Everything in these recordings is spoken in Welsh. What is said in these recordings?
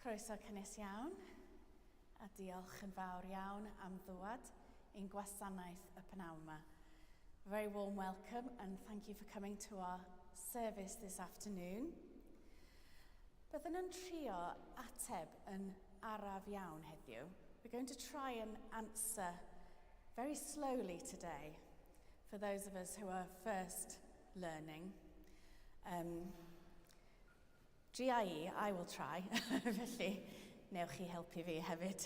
Croeso cynnes iawn a diolch yn fawr iawn am ddwad i'n gwasanaeth y pnawn yma. Very warm welcome and thank you for coming to our service this afternoon. Byddwn yn trio ateb yn araf iawn heddiw. We're going to try and answer very slowly today for those of us who are first learning. Um, GIE, I will try, felly newch chi helpu fi hefyd.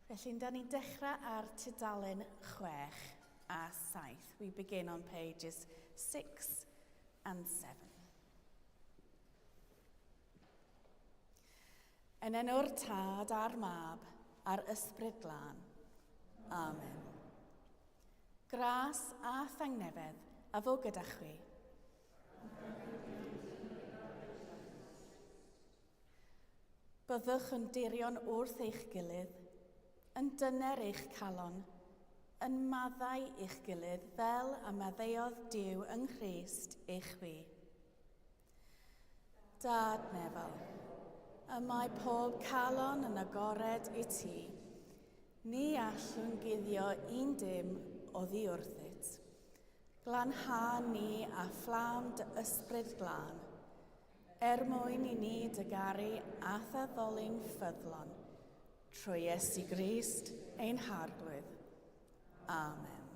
Felly, da ni'n dechrau ar tudalen 6 a 7. We begin on pages 6 and 7. Yn enw'r Tad a'r Mab a'r Ysbryd Glân. Amen. Gras a thangnefedd a fo gyda chwi. Byddwch yn dirion wrth eich gilydd, yn dyner eich calon, yn maddau i'ch gilydd fel y maddeuodd Duw yng Nghrist i chwi. Dad nefol, y mae pob calon yn agored i ti. Ni allwn guddio un dim oddi wrthyt. Glanha ni â fflam dy ysbryd glân, er mwyn i ni dy garu a'th addoli'n ffyddlon, trwy Iesu Grist ein Harglwydd. Amen.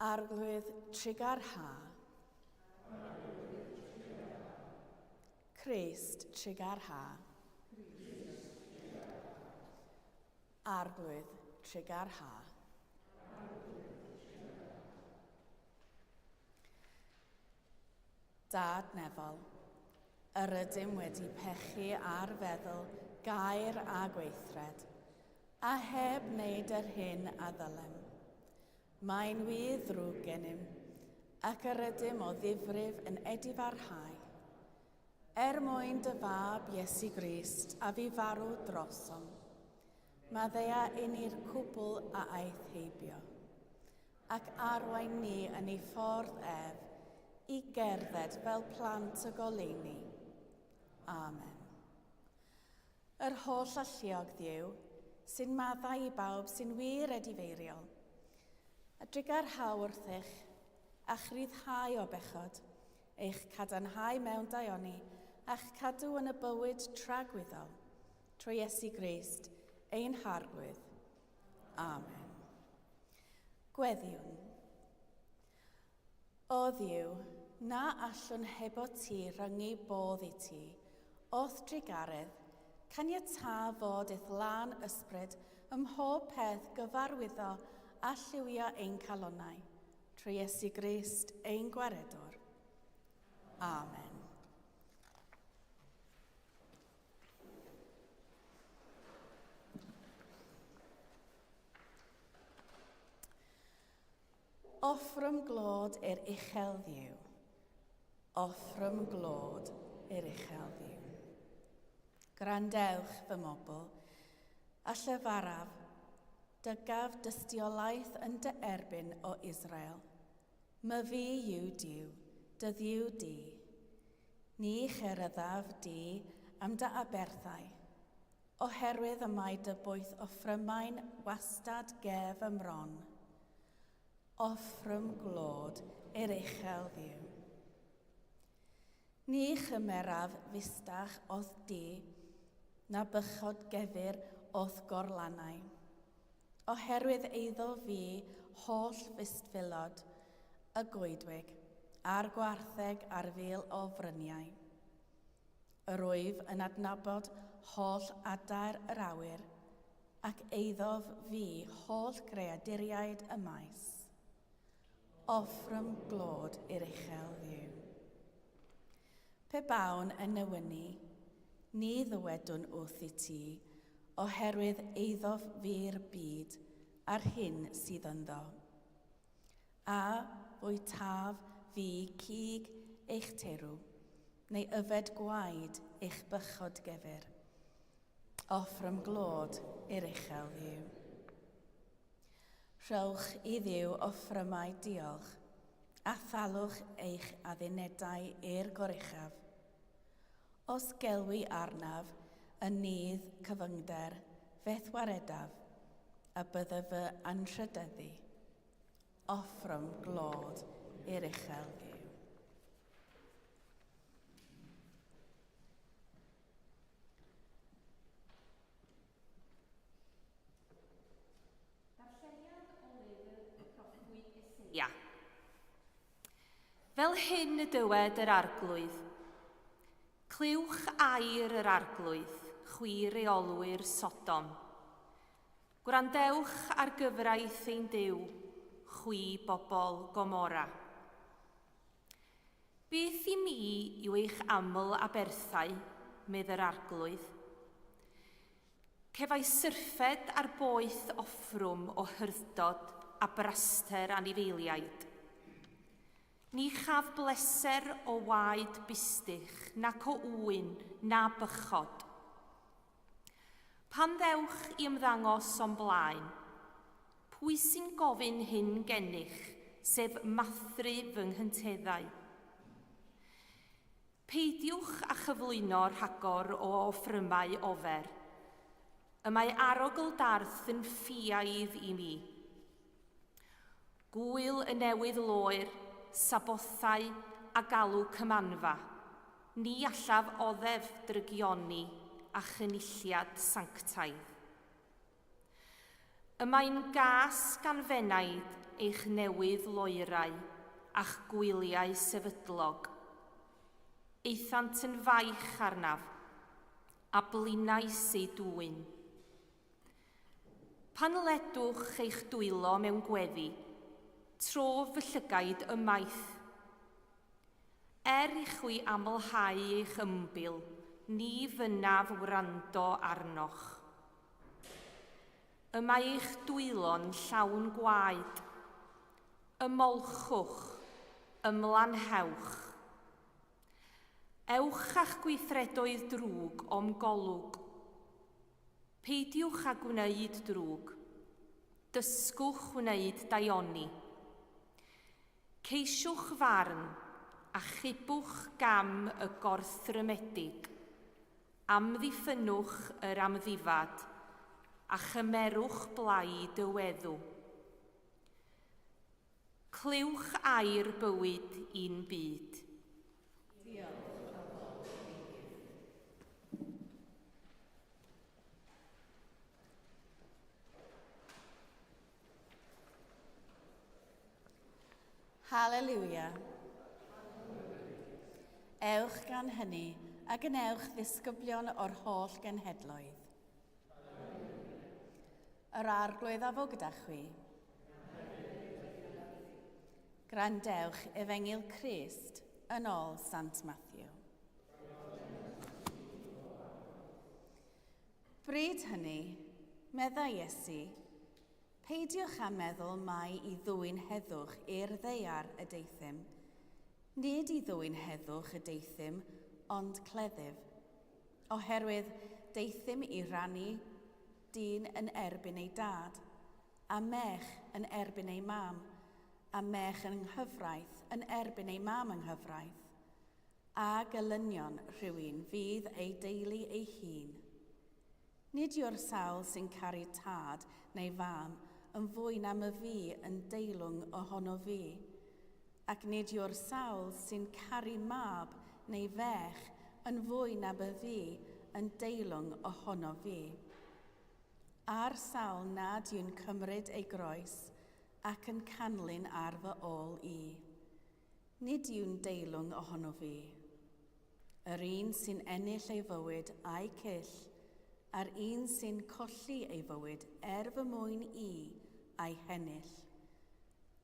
Arglwydd trugarha. Crist trugarha. Arglwydd trugarha. Dad nefol, yr ydym wedi pechu ar feddwl, gair a gweithred, a heb wneud yr hyn a ddylem. Mae'n wir ddrwg gennym, ac yr ydym o ddifrif yn edifarhau. Er mwyn dy fab Iesu Grist a fu farw drosom, maddea inni'r cwbl a aeth heibio, ac arwain ni yn ei ffordd ef i gerdded fel plant y goleuni. Amen. Yr holl alluog Dduw, sy'n maddau i bawb sy'n wir edifeiriol, a drugarhau wrthych, a'ch rhyddhau o bechod, eich cadarnhau mewn daioni, a'ch cadw yn y bywyd tragwyddol, trwy Iesu Grist, ein Harglwydd. Amen. Gweddiwn. O Dduw, na allwn hebo ti ryngu bodd i ti, o'th drugaredd, caniatâ fod i'th lân ysbryd ym mhob peth gyfarwyddo a lliwio ein calonnau, trwy Iesu Grist ein Gwaredwr. Amen. Offrwm glod i'r uchel ddiw. Offrwm glod i'r uchel ddiw. Gwrandewch, fy mobl, a llefaraf, dygaf dystiolaeth yn dy erbyn o Israel. Myfi yw Duw, dy Dduw di. Ni cheryddaf di am dy aberthau, Oherwydd y mae dy bwyth offrymau'n wastad ger fy mron. Offrwm glod i'r uchel Dduw. Ni chymeraf fustach o'th di, na bychod gefyr o'th gorlannau. Oherwydd eiddo fi holl fustfilod y goedwig, a'r gwartheg a'r fil o fryniau. Yr wyf yn adnabod holl adair yr awyr, ac eiddof fi holl greaduriaid y maes. Offrwm glod i'r uchel Dduw. Pe bawn yn newynu, ni ddywedwn wrth i ti, oherwydd eiddof fi'r byd a'r hyn sydd ynddo. A fwytaf fi cig eich teirw, neu yfed gwaed eich bychod gefyr? Offrwm glod i'r uchel Dduw. Rhowch i Dduw offrymau diolch, a thalwch eich addunedau i'r goruchaf. Os gelwi arnaf yn nydd cyfyngder, fe'th waredaf, a bydda fy anrhydeddu. Offrwm glod i'r Uchel Dduw. Darlleniad o lyfr y proffwyd Eseia. Fel hyn y dywed yr Arglwydd, Clywch air yr Arglwydd, chwi reolwyr Sodom. Gwrandewch ar gyfraith ein Duw, chwi bobl Gomorra. Beth i mi yw eich aml aberthau, medd yr Arglwydd? Cefais syrffed ar boeth offrwm o hyrddod a braster anifeiliaid. Ni chaf bleser o waed bustych nac o ŵyn na bychod. Pan ddewch i ymddangos o'm blaen, pwy sy'n gofyn hyn gennych, sef mathru fy nghynteddau? Peidiwch â chyflwyno rhagor o offrymau ofer. Y mae arogl darth yn ffiaidd i mi. Gŵyl y newydd loer, sabothau a galw cymanfa. Ni allaf oddef drygioni a chynulliad sanctaidd. Y mae'n gas gan fenaid eich newydd loerau a'ch gwyliau sefydlog. Aethant yn faich arnaf, a blinais eu dwyn. Pan ledwch eich dwylo mewn gweddi, trof fy llygaid ymaith. Er i chwi amlhau eich ymbil, ni fynnaf wrando arnoch. Y mae eich dwylo'n llawn gwaed. Ymolchwch, ymlanhewch. Ewch â'ch gweithredoedd drwg o'm golwg. Peidiwch â gwneud drwg. Dysgwch wneud daioni. Ceisiwch farn, achubwch gam y gorthrymedig, amddiffynnwch yr amddifad, a chymerwch blaid y weddw. Clywch air bywyd i'n byd. Diolch a fod i Dduw. Haleliwia. Ewch gan hynny a gwnewch ddisgyblion o'r holl genhedloedd. Yr arglwydd a fo gyda chwi. Gwrandewch Efengyl Crist yn ôl Sant Matthew. Bryd hynny, meddai Iesu, Peidiwch â meddwl mai i ddwyn heddwch i'r ddaear y deuthum. Nid i ddwyn heddwch y deuthum, ond cleddyf. Oherwydd deuthum i rannu dyn yn erbyn ei dad, a merch yn erbyn ei mam, a merch yng nghyfraith yn erbyn ei mam yng nghyfraith. A gelynion rhywun fydd ei deulu ei hun. Nid yw'r sawl sy'n caru tad neu fam yn fwy na myfi yn deilwng ohono fi, ac nid yw'r sawl sy'n caru mab neu ferch yn fwy na myfi yn deilwng ohono fi. A'r sawl nad yw'n cymryd ei groes ac yn canlyn ar fy ôl i, nid yw'n deilwng ohono fi. Yr un sy'n ennill ei fywyd a'i cyll, a'r un sy'n colli ei fywyd er fy mwyn i a'i hennill.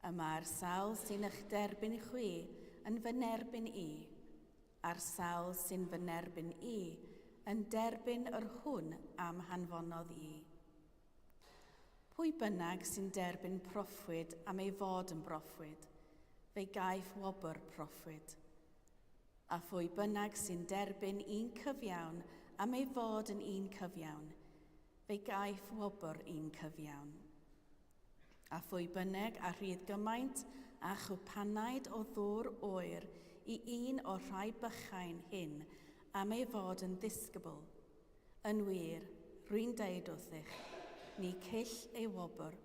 Y mae'r sawl sy'n eich derbyn chwi yn fy nerbyn i, a'r sawl sy'n fy nerbyn i yn derbyn yr hwn am hanfonodd i. Pwy bynnag sy'n derbyn proffwyd am ei fod yn broffwyd, fe gaiff wobr proffwyd. A phwy bynnag sy'n derbyn un cyfiawn am ei fod yn un cyfiawn, fe gaiff wobr un cyfiawn. A phwy bynnag a rhydd gymaint a chwpanaid o ddŵr oer i un o'r rhai bychain hyn am ei fod yn ddisgybl. Yn wir, rwy'n deud wrthych, ni cyll ei wobr.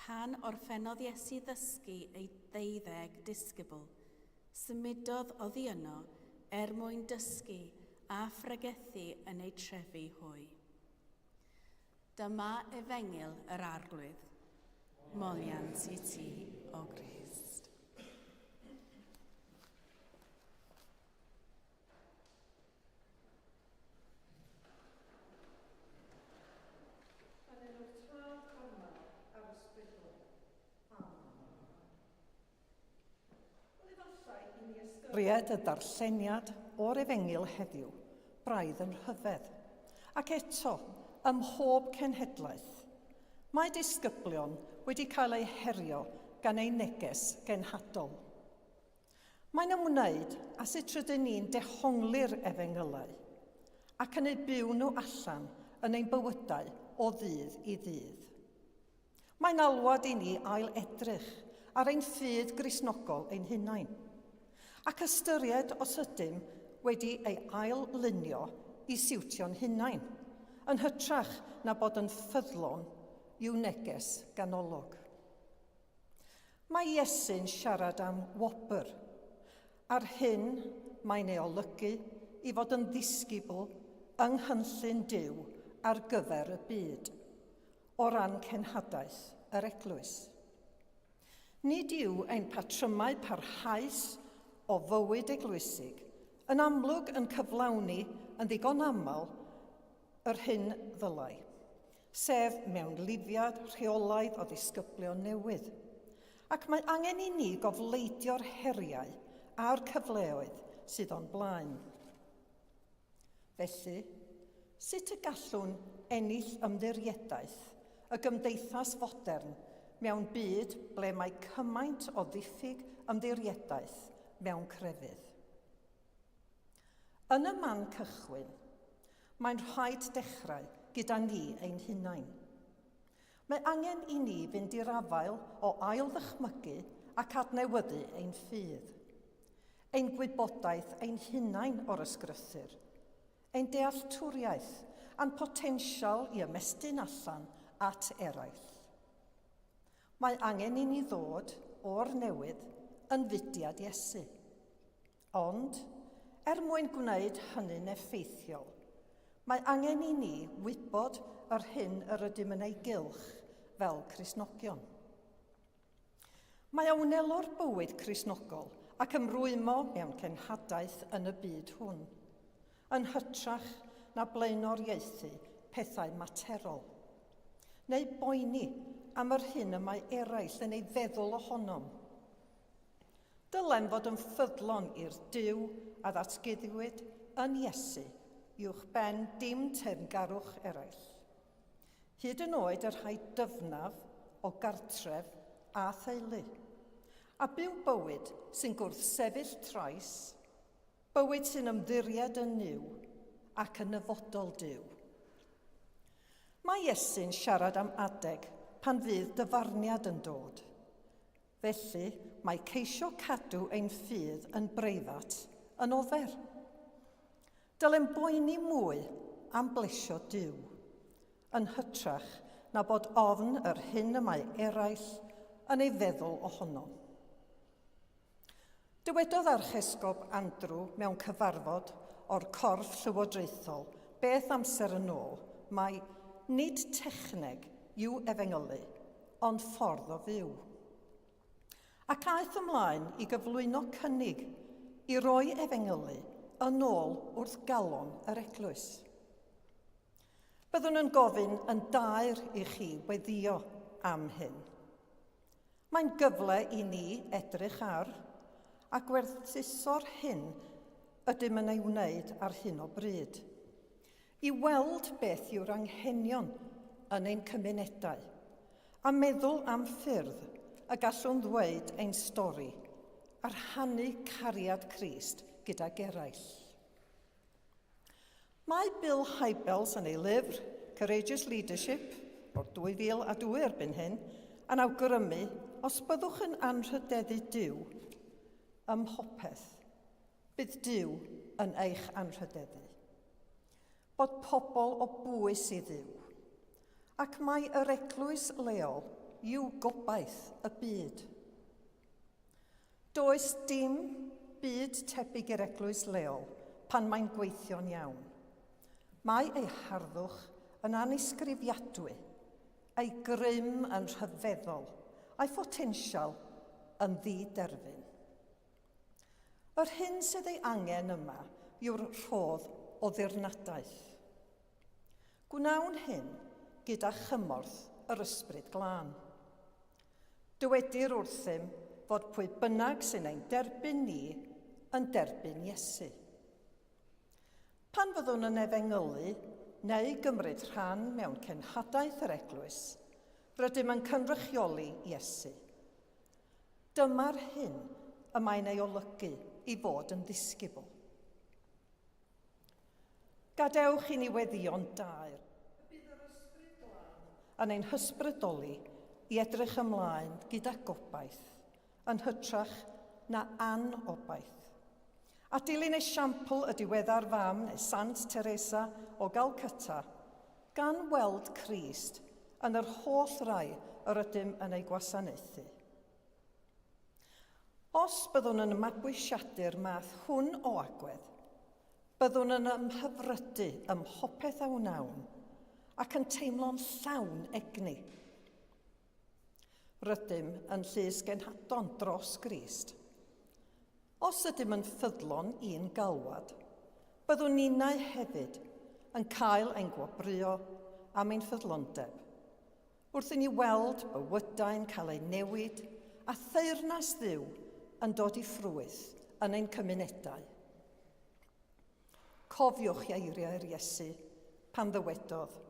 Pan orffennodd Iesu ddysgu ei ddeuddeg disgybl, symudodd oddi yno er mwyn dysgu a phregethu yn eu trefi hwy. Dyma efengyl yr Arglwydd. Moliant i ti, o Grist. Yn enw'r Tad a'r Mab a'r Ysbryd Glân. Amen. Wel, efallai i ni ystyried y darlleniad o'r Efengyl heddiw braidd yn rhyfedd. Ac eto, ym mhob cenhedlaeth, mae disgyblion wedi cael eu herio gan eu neges genhadol. Mae'n ymwneud â sut rydyn ni'n dehongli'r efengylau ac yn eu byw nhw allan yn ein bywydau o ddydd i ddydd. Mae'n alwad i ni ail edrych ar ein ffydd Gristnogol ein hunain ac ystyried os ydym wedi ei ail-lunio i siwtio'n hunain, yn hytrach na bod yn ffyddlon i'w neges ganolog. Mae Iesu'n siarad am wobr, a'r hyn mae'n ei olygu i fod yn ddisgybl yng nghynllun Duw ar gyfer y byd, o ran cenhadaeth yr eglwys. Nid yw ein patrymau parhaus o fywyd eglwysig yn amlwg yn cyflawni yn ddigon aml yr hyn ddylai, sef mewnlifiad rheolaidd o ddisgyblion newydd, ac mae angen i ni gofleidio'r heriau a'r cyfleoedd sydd o'n blaen. Felly, sut y gallwn ennill ymddiriedaeth y gymdeithas fodern mewn byd ble mae cymaint o ddiffyg ymddiriedaeth mewn crefydd? Yn y man cychwyn, mae'n rhaid dechrau gyda ni ein hunain. Mae angen i ni fynd i'r afael o ail-ddychmygu ac adnewyddu ein ffydd, ein gwybodaeth ein hunain o'r Ysgrythur, ein dealltwriaeth a'n potensial i ymestyn allan at eraill. Mae angen i ni ddod o'r newydd yn fudiad Iesu. Ond, er mwyn gwneud hynny'n effeithiol, mae angen i ni wybod yr hyn yr ydym yn ei gylch fel Cristnogion. Mae a wnelo'r bywyd Cristnogol ac ymrwymo mewn cenhadaeth yn y byd hwn, yn hytrach na blaenoriaethu pethau materol, neu boeni am yr hyn y mae eraill yn ei feddwl ohonom. Dylem fod yn ffyddlon i'r Duw a ddatguddiwyd yn Iesu uwch ben dim teyrngarwch eraill. Hyd yn oed y rhai dyfnaf o gartref a theulu. A byw bywyd sy'n gwrthsefyll trais, bywyd sy'n ymddiried yn Nuw ac yn nyfodol Duw. Mae Iesu'n siarad am adeg pan fydd dyfarniad yn dod. Felly, mae ceisio cadw ein ffydd yn breifat yn ofer. Dylem boeni mwy am blesio Duw, yn hytrach na bod ofn yr hyn y mae eraill yn ei feddwl ohonom. Dywedodd Archesgob Andrew mewn cyfarfod o'r corff llywodraethol beth amser yn ôl mai nid techneg yw efengylu, ond ffordd o fyw. Ac aeth ymlaen i gyflwyno cynnig i roi efengylu yn ôl wrth galon yr eglwys. Byddwn yn gofyn yn daer i chi weddïo am hyn. Mae'n gyfle i ni edrych ar a gwerthuso'r hyn ydym yn ei wneud ar hyn o bryd, i weld beth yw'r anghenion yn ein cymunedau, a meddwl am ffyrdd y gallwn ddweud ein stori a rhannu cariad Crist gydag eraill. Mae Bill Hybels yn ei lyfr Courageous Leadership o'r 2002 erbyn hyn yn awgrymu os byddwch yn anrhydeddu Duw ym mhopeth, bydd Duw yn eich anrhydeddu. Bod pobl o bwys i Dduw. Ac mai yr eglwys leol yw gobaith y byd. Does dim byd tebyg i'r eglwys leol pan mae'n gweithio'n iawn. Mae ei harddwch yn annisgrifiadwy, ei grym yn rhyfeddol, a'i photensial yn ddi-derfyn. Yr hyn sydd ei angen yma yw'r rhodd o ddirnadaeth. Gwnawn hyn gyda chymorth yr Ysbryd Glân. Dywedir wrthym fod pwy bynnag sy'n ein derbyn ni yn derbyn Iesu. Pan fyddwn yn efengylu neu gymryd rhan mewn cenhadaeth yr eglwys, rydym yn cynrychioli Iesu. Dyma'r hyn y mae'n ei olygu i fod yn ddisgybl. Gadewch i ni weddïo'n daer. Y bydd yr Ysbryd Glân yn ein hysbrydoli i edrych ymlaen gyda gobaith, yn hytrach na anobaith. A dilyn esiampl y diweddar fam neu Sant Teresa o Galcutta, gan weld Crist yn yr holl rai yr ydym yn eu gwasanaethu. Os byddwn yn mabwysiadu'r math hwn o agwedd, byddwn yn ymhyfrydu ym mhopeth a wnawn ac yn teimlo'n llawn egni. Rydym yn llys genhadon dros Grist. Os ydym yn ffyddlon i'n galwad, byddwn ninnau hefyd yn cael ein gwobrwyo am ein ffyddlondeb. Wrth i ni weld bywydau'n cael eu newid a theyrnas Dduw yn dod i ffrwyth yn ein cymunedau. Cofiwch eiriau'r Iesu pan ddywedodd,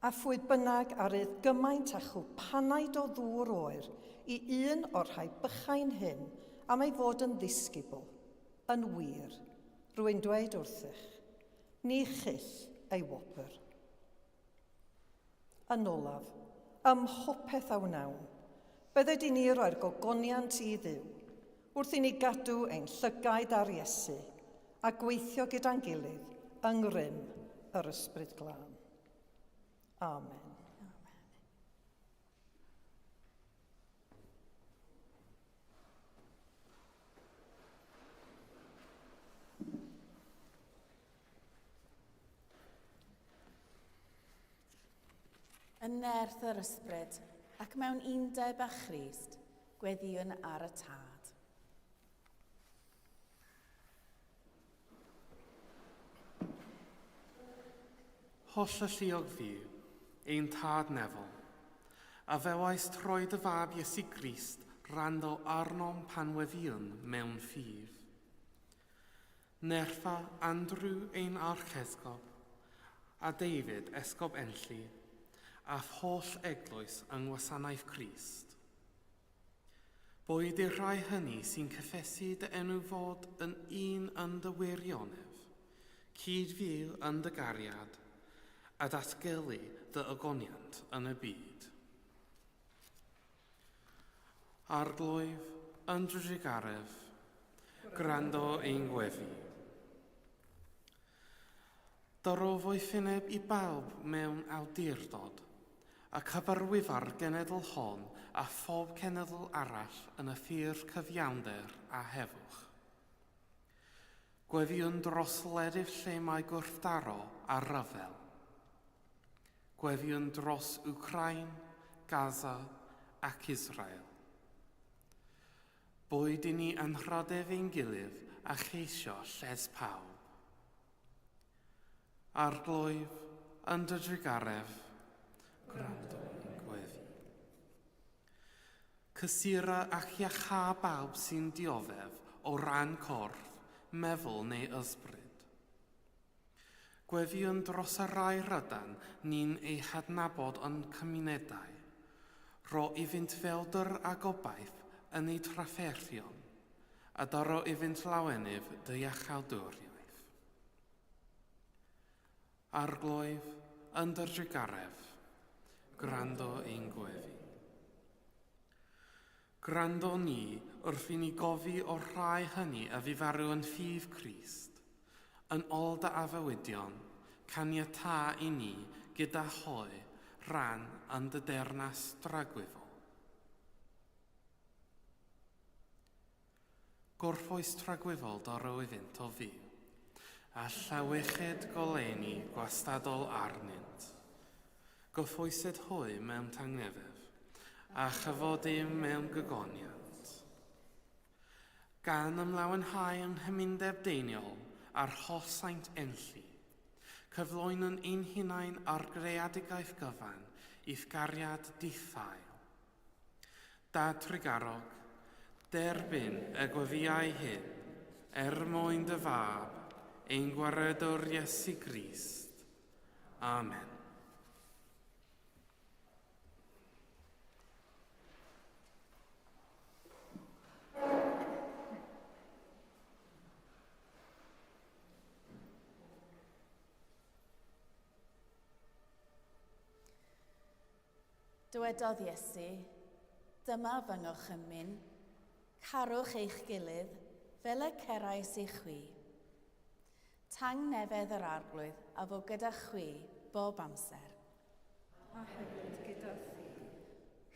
A phwy bynnag a rydd gymaint â chwpanaid o ddŵr oer i un o'r rhai bychain hyn am ei fod yn ddisgybl, yn wir, rwy'n dweud wrthych, ni chyll ei wobr. Yn olaf, ym mhopeth a wnawn, bydded i ni roi'r gogoniant i Dduw, wrth i ni gadw ein llygaid ar Iesu a gweithio gyda'n gilydd yng ngrym yr Ysbryd Glân. Amen. Yn nerth yr ysbryd ac mewn undeb â Christ, gweddïwn ar y Tad. Holl alluog Dduw, ein Tad nefol, a fewais troi dy fab Iesu Grist rando arnom pan weddïwn mewn ffydd. Nertha Andrew ein Archesgob, a David Esgob Enlli, a'th holl eglwys yng ngwasanaeth Crist. Boed i'r rhai hynny sy'n cyffesu dy enw fod yn un yn dy wirionedd, cyd-fyw yn dy gariad, a datgelu dy ogoniant yn y byd. Arglwydd, yn dy drugaredd, gwrando ein gweddi. Dyro foethineb i bawb mewn awdurdod, a cyfarwydda'r genedl hon a phob cenedl arall yn y ffyrdd cyfiawnder a heddwch. Gweddïwn dros wledydd lle mae gwrthdaro a rhyfel. Gweddïwn dros Wcráin, Gaza ac Israel. Boed i ni anrhydedd ein gilydd a cheisio lles pawb. Arglwydd, yn dy drugaredd, gwrando ein gweddi. Cysura ac iachâ bawb sy'n dioddef o ran corff, meddwl neu ysbryd. Gweddïwn dros y rhai rydan ni'n eu hadnabod o'n cymunedau. Rho iddynt feldr a gobaith yn eu trafferthion, a dyro iddynt lawenydd dy iachawdwriaeth. Arglwydd, yn dy drugaredd, gwrando ein gweddi. Gwrando ni wrth i ni gofi o'r rhai hynny a fu farw yn ffydd Crist. Yn ôl dy addewidion, caniatâ i ni gyda hwy ran yn dy deyrnas dragwyddol. Gorffwys tragwyddol doro iddynt o fyw, a llawenychyd goleuni gwastadol arnynt. Gorffwysid hwy mewn tangnefedd, a chyfodi mewn gogoniant. Gan ymlawenhau yng nghymundeb deiniol a'r holl saint enlli, cyflwynwn ein hunain a'r greadigaeth gyfan i'th gariad dithail. Dad trugarog, derbyn y gweddïau hyn er mwyn dy Fab, ein Gwaredwr Iesu Grist. Amen. Dywedodd Iesu, Dyma fy ngorchymyn, carwch eich gilydd fel y cerais i chwi. Tangnefedd yr Arglwydd a fo gyda chwi bob amser. A hefyd gyda thi.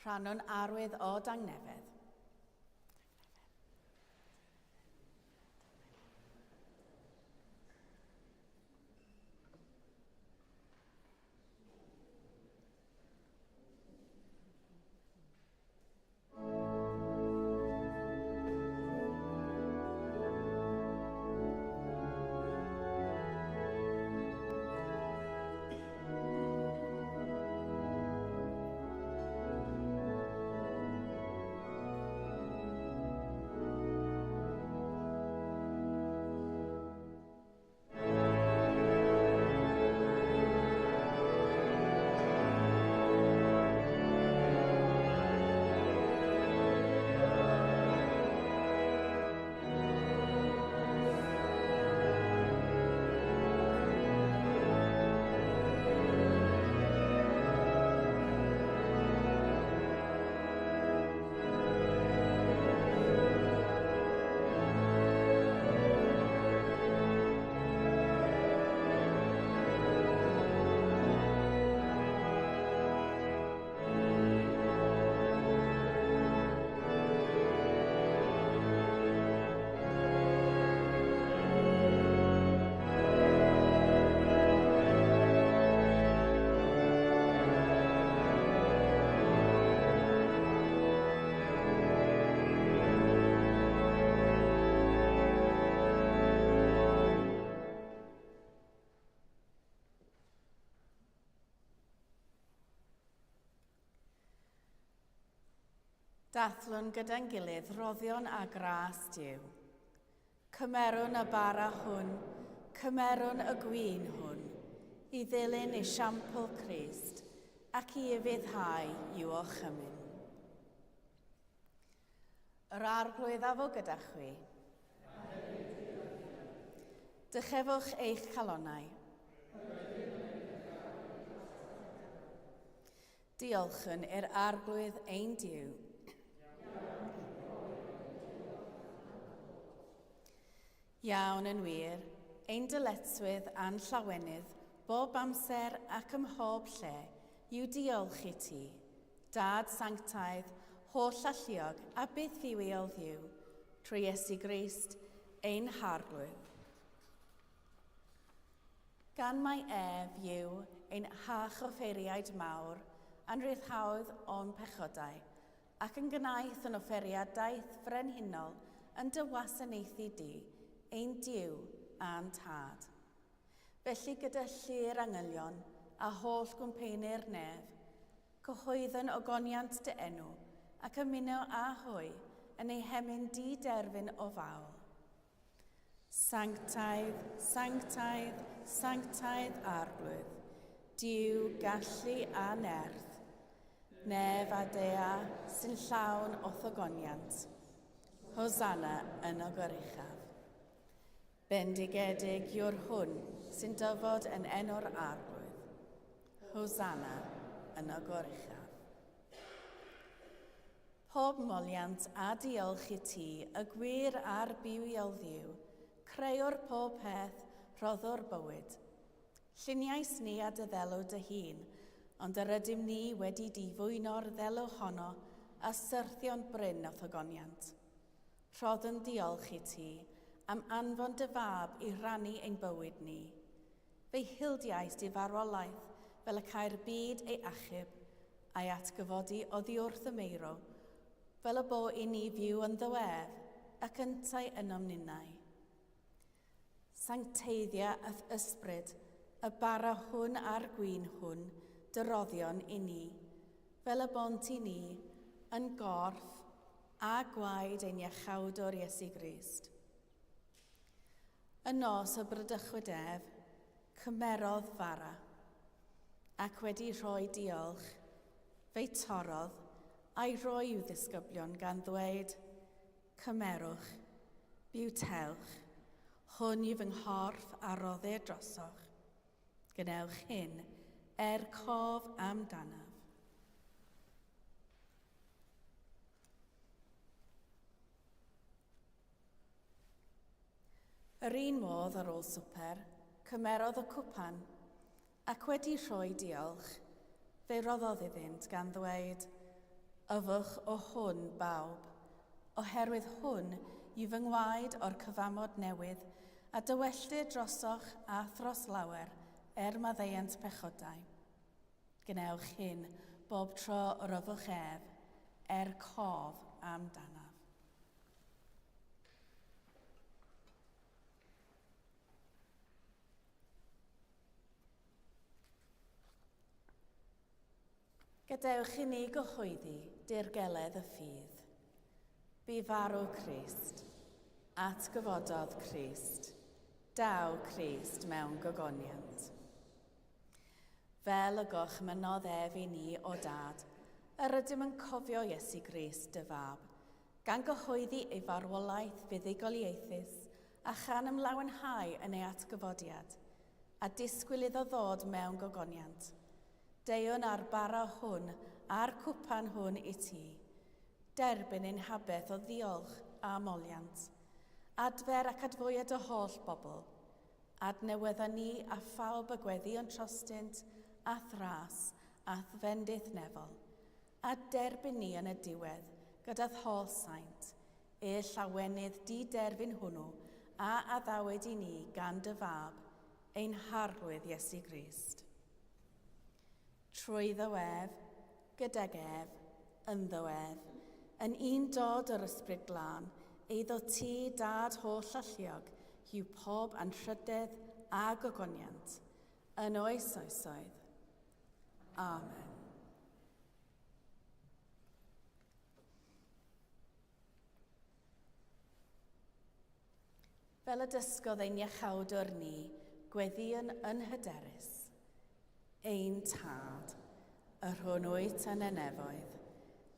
Rhannwn arwydd o dangnefedd. Dathlwn gyda'n gilydd roddion a gras Duw. Cymerwn y bara hwn, cymerwn y gwin hwn, i ddilyn esiampl Crist ac i ufuddhau i'w orchymyn. Yr Arglwydd a fo gyda chwi. Dychefwch eich calonnau. Diolchwn i'r Arglwydd ein Duw. Iawn yn wir, ein dyletswydd a'n llawenydd bob amser ac ym mhob lle yw diolch i ti, Dad sanctaidd, holl-alluog a byth-ddiwiol Dduw, trwy Iesu Grist, ein Harglwydd. Gan mai ef yw ein hachoffeiriaid mawr a'n rhyddhaodd o'n pechodau, ac yn gwnaeth yn offeriadaeth frenhinol yn dy wasanaethu di, ein Duw a'n Tad. Felly gyda llu'r angylion a holl gwmpeini'r nef, Cyhoeddwn ogoniant dy enw, ac ymuno â hwy yn eu hemyn di-derfyn o fawl. Sanctaidd, sanctaidd, sanctaidd Arglwydd, Duw gallu a nerth, nef a dea sy'n llawn o'th ogoniant. Hosanna yn y goruchaf. Bendigedig yw'r hwn sy'n dyfod yn enw'r Arglwydd. Hosanna yn y goruchaf. Pob moliant a diolch i ti, y gwir a'r bywiol Dduw, creuwr pob peth, rhoddwr bywyd. Lluniais ni a dy ddelw dy hun, ond yr ydym ni wedi difwyno'r ddelw honno a syrthio'n brin o'th ogoniant. Rhoddwn diolch i ti am anfon dy fab i rannu ein bywyd ni. Fe'i hildiaist i farwolaeth fel y câi'r byd ei achub, a'i atgyfodi oddi wrth y meirw, fel y bo i ni fyw ynddo ef, ac yntau ynom ninnau. Sancteiddia a'th ysbryd, y bara hwn a'r gwin hwn, dy roddion i ni, fel y bont i ni, yn gorff a gwaed ein Iachawdwr Iesu Grist. Y nos y bradychwyd ef, cymerodd fara, ac wedi rhoi diolch, fe'i torrodd a'i roi i'w ddisgyblion gan ddweud, Cymerwch, bywtewch, hwn yw fy nghorff a roddir drosoch. Gwnewch hyn er cof amdanaf. Yr un modd ar ôl swper, cymerodd y cwpan, ac wedi rhoi diolch, fe roddodd iddynt gan ddweud, Yfwch o hwn, bawb, oherwydd hwn yw fy ngwaed o'r cyfamod newydd, a dywelltir drosoch a thros lawer er maddeuant pechodau. Gwnewch hyn bob tro yr yfwch ef, er cof amdanaf. Gadewch i ni gyhoeddi dirgeledd y ffydd. Bu farw Crist, atgyfododd Crist, daw Crist mewn gogoniant. Fel y gorchmynnodd ef i ni, o Dad, yr ydym yn cofio Iesu Grist, dy Fab, gan gyhoeddi ei farwolaeth fuddugoliaethus a chan ymlawenhau yn ei atgyfodiad, a disgwyl iddo ddod mewn gogoniant. Deuwn â'r bara hwn a'r cwpan hwn i ti. Derbyn ein habeth o ddiolch a moliant. Adfer ac adfwya dy holl bobl. Adnewydda ni a phawb y gweddïwn trostynt a'th ras a'th fendith nefol. A derbyn ni yn y diwedd gyda'th holl saint, y llawenydd di-derfyn hwnnw a addawyd i ni gan dy Fab, ein Harglwydd Iesu Grist. Trwyddo ef, gydag ef, ynddo ef, yn un dod o'r Ysbryd Glân, eiddo ti, Dad holl alluog, yw pob anrhydedd a gogoniant, yn oes oesoedd. Amen. Fel y dysgodd ein iachawdwr ni, gweddïwn yn hyderus. Ein Tad, yr hwn wyt yn y nefoedd,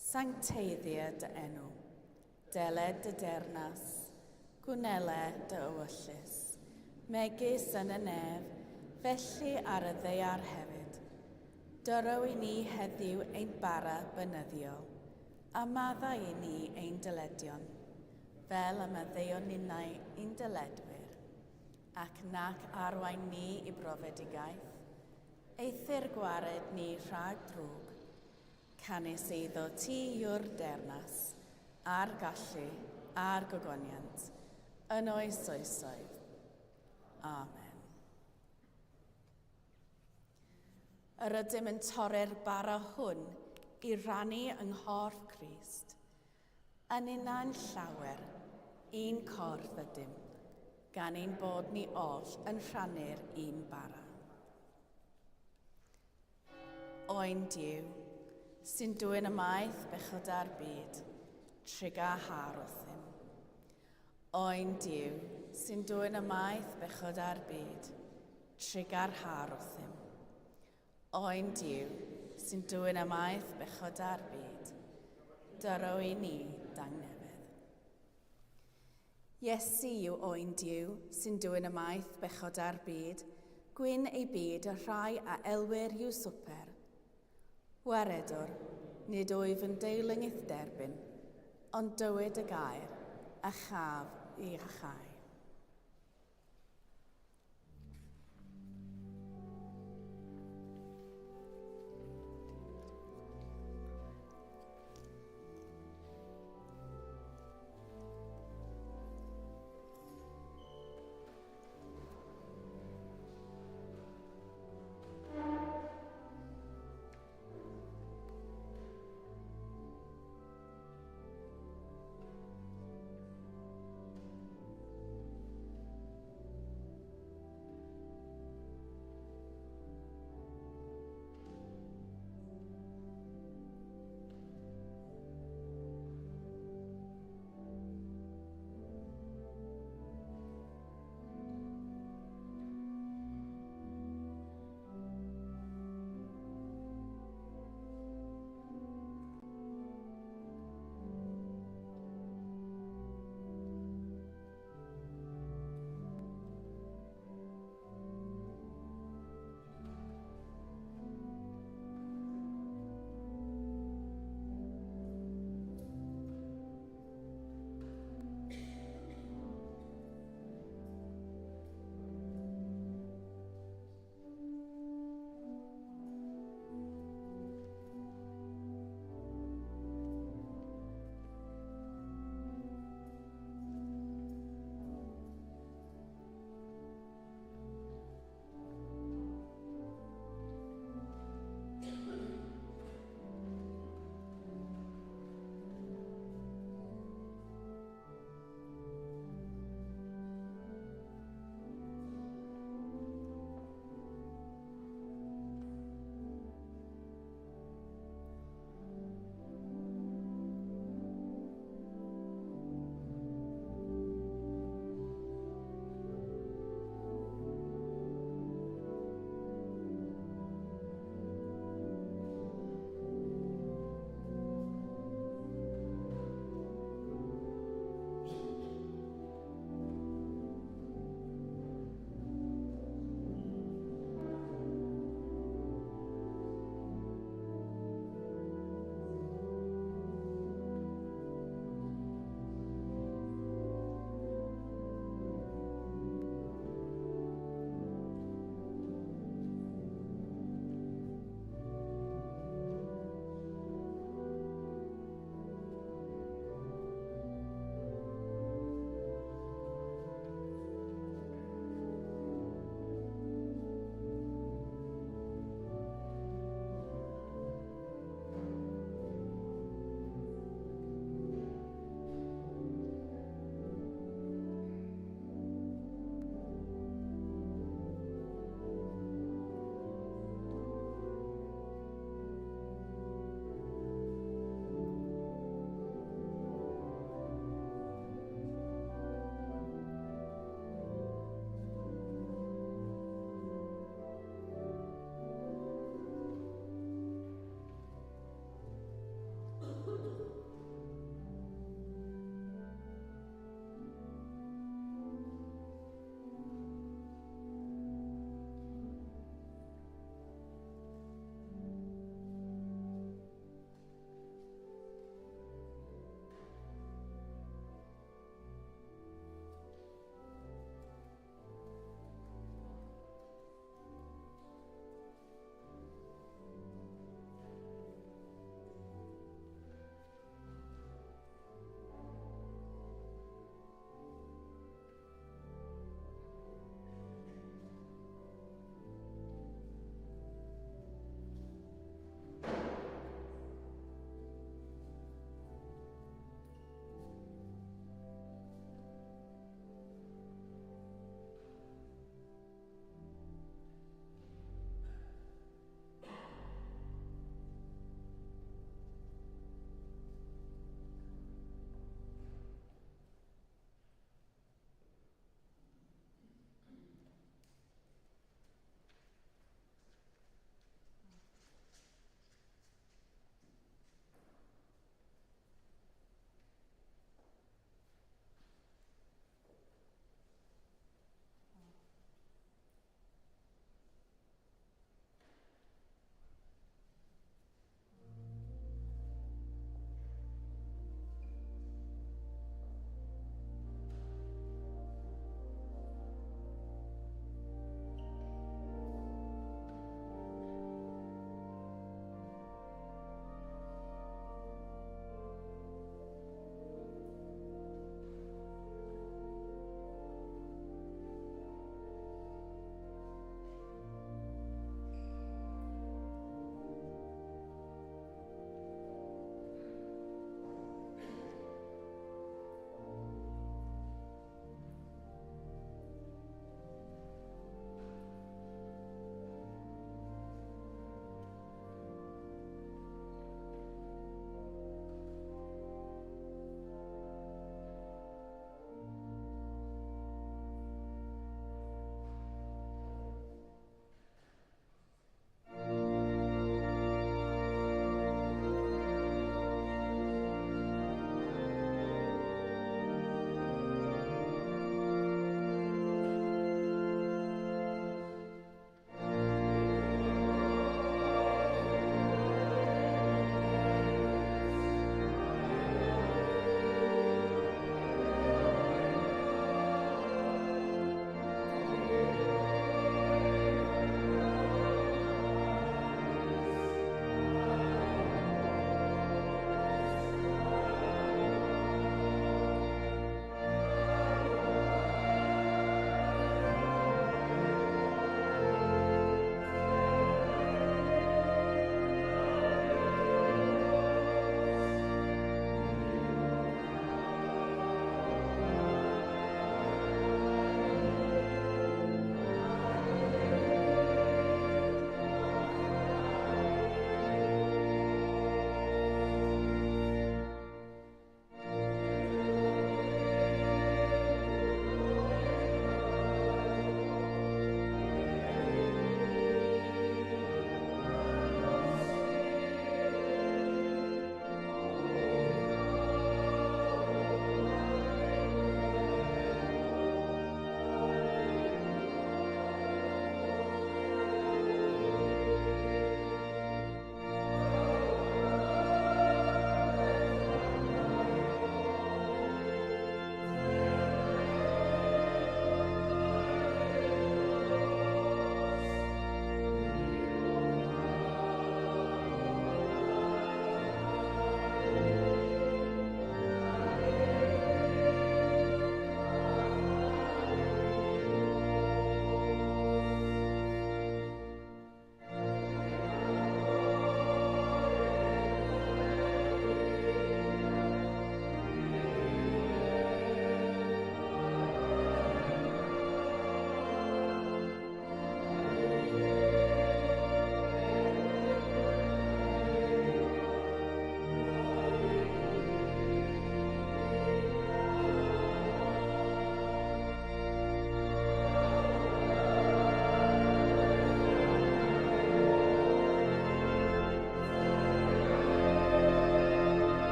sancteiddia dy enw. Deled dy deyrnas, gwnele dy ewyllys, megis yn y nef, felly ar y ddaear hefyd. Dyro i ni heddiw ein bara bynyddiol, a maddau i ni ein dyledion, fel y maddeuon ninnau i'n dyledwyr, ac nac arwain ni i brofedigaeth, eithr gwared ni rhag drwg. Canys eiddo ti yw'r deyrnas, a'r gallu, a'r gogoniant, yn oes oesoedd. Amen. Yr ydym yn torri'r bara hwn i rannu yng nghorff Crist. Yn una'n llawer, un corff ydym, gan ein bod ni oll yn rhannu'r un bara. Oen Duw, sy'n dwyn ymaith bechodau'r byd, triga har wrthym. Oen Duw, sy'n dwyn ymaith bechodau'r byd, triga'r har wrthym. Oen Duw, sy'n dwyn ymaith bechodau'r byd, dyro i ni dangnefedd. Iesu yw Oen Duw, sy'n dwyn ymaith bechodau'r byd, gwyn ei byd y rhai a elwir i'w swper. Waredwr, nid wyf yn deilwng i'th derbyn, ond dywed y gair, a chaf i iachau.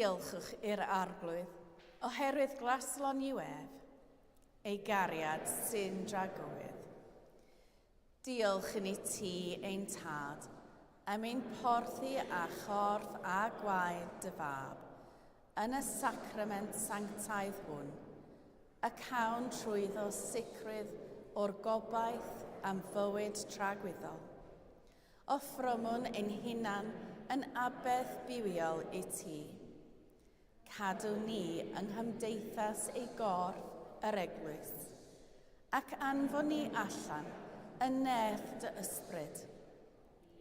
Diolchwch i'r Arglwydd, oherwydd glaslon yw ef, ei gariad sy'n dragywydd. Diolch yn i ti, ein tad, am ein porthi â chorff a gwaed dy fab, yn y sacrament sanctaidd hwn, y cawn trwyddo sicrwydd o'r gobaith am fywyd tragwyddol. Offrymwn ein hunan yn aberth bywiol i ti. Cadw ni yng nghymdeithas ei gorff yr eglwys, ac anfon ni allan yn nerth dy ysbryd,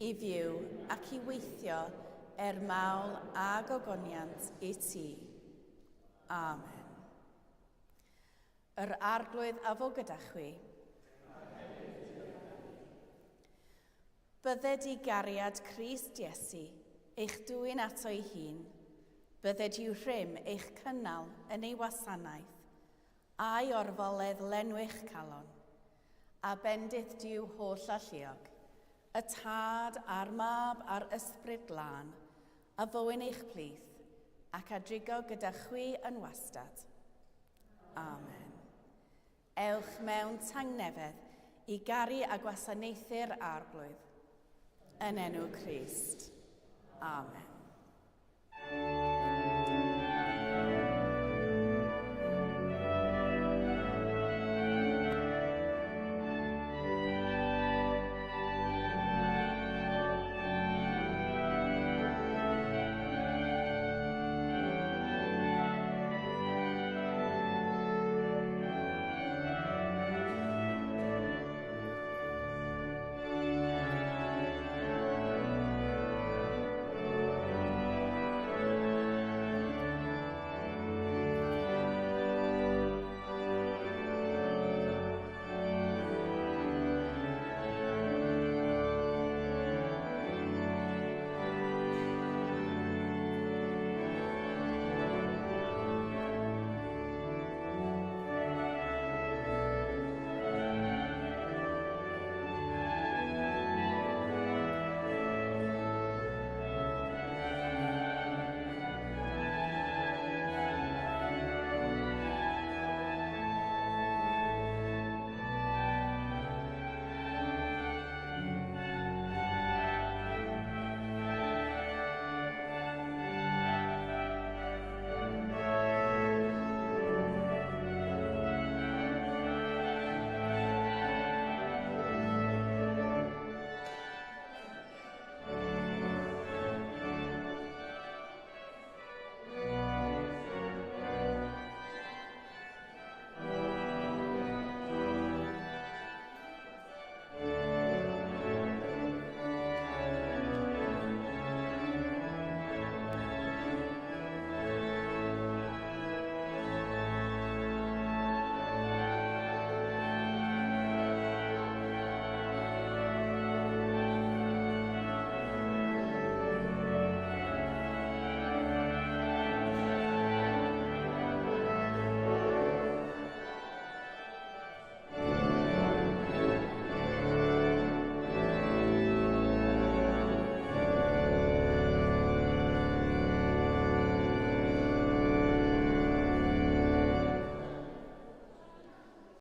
i fyw ac i weithio er mawl a gogoniant i ti. Amen. Yr Arglwydd a fo gyda chwi. Bydded i gariad Crist Iesu eich dwyn ato'i hun, bydded i'w rhym eich cynnal yn ei wasanaeth, a'i orfoledd lenwi'ch calon. A bendith Duw holl alluog, y Tad a'r Mab a'r Ysbryd Glân, a fywyn eich plith, ac a drigo gyda chwi yn wastad. Amen. Ewch mewn tangnefedd i garu a gwasanaethu'r Arglwydd. Yn enw Crist. Amen.